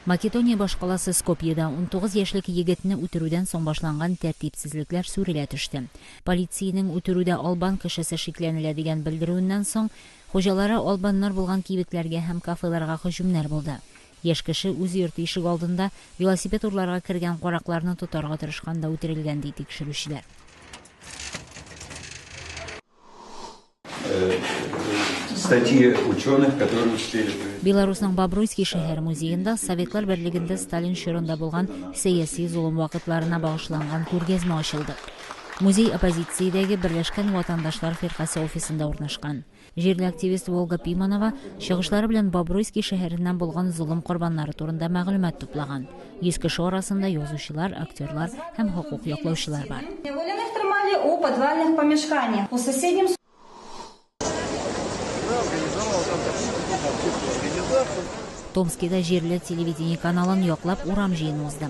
Македония башкаласы Скопьеда 19 яшьлек егетне үтерүдән соң башланган тәртипсезлекләр сүрелә төште. Полициянең үтерүдә албан кешесе шикләнелә дигән белдерүеннән соң, хуҗалары албаннар булган кибетләргә һәм кафеларга һөҗүмнәр булды. Яшь кеше үз йорты ишек алдында велосипед урларга кергән каракларны тотарга тырышканда үтерелгән, ди тикшерүчеләр. Статьи ученых, которые успели. Беларусның Бобруйский шәһәр музеенда Советлар Берлегендә Сталин чорында булган сәяси золым вакытларына багышланган күргәзмә ачылды. Музей оппозициядәге Берләшкән ватандашлар фиркасе офисында урнашкан. Җирле активист Волга Пиманова чыгышлары белән Бобруйский шәһәреннән булган золым корбаннары турында мәгълүмат туплаган. 100 кеше арасында язучылар, актерлар һәм хокук яклаучылар бар. Неволенных тримали у подвальных помешканиях. У соседнем Томскида җирле телевидение каналын яклап урам җыены узды.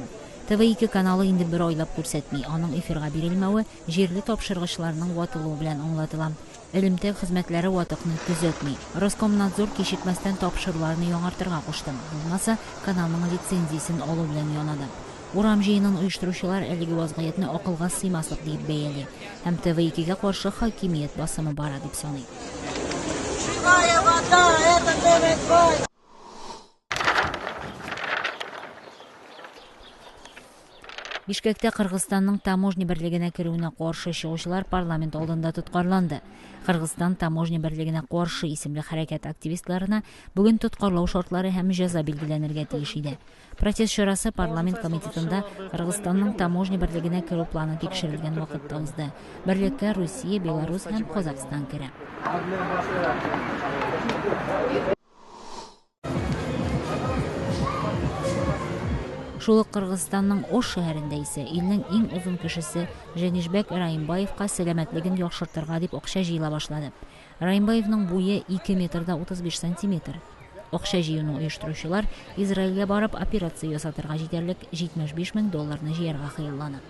ТВ2 каналы инде бер айлап күрсәтми. Аның эфирга бирелмәве җирле тапшыргычларның ватылуы белән аңлатыла. Элемтә хезмәтләре ватыкны төзәтми. Роскомнадзор кичекмәстән тапшыруларны яңартырга кушты. Булмаса, каналның лицензиясен алу белән янады. Урам җыенын оештыручылар әлеге вазгыятьне акылга сыймаслык дип бәяли һәм ТВ2-гә каршы хакимият басымы бара дип саный. Живая вода, это ТВ2. Бишкәктә Кыргызстанның таможня берлегенә керүенә каршы чыгучылар парламент алдында тоткарланды. Кыргызстан таможня берлегенә каршы исемле хәрәкәт активистларына бүген тоткарлау шартлары һәм җәза билгеләнергә тиеш иде. Протест чарасы парламент комитетында Кыргызстанның таможня берлегенә керү планы тикшерелгән вакытта узды. Берлеккә Русия, Беларусь һәм Казахстан керә. Шул ук Кыргызстанның Ош шәһәрендә исә илнең иң озын кешесе Женишбек Раимбаевка сәламәтлеген яхшыртырга дип акча җыела башлады. Раимбаевның буе 2 метр да 35 сантиметр. Акча җыюны оештыручылар Израильгә барып операция ясатырга җитәрлек 75 мең долларны җыярга хыяллана.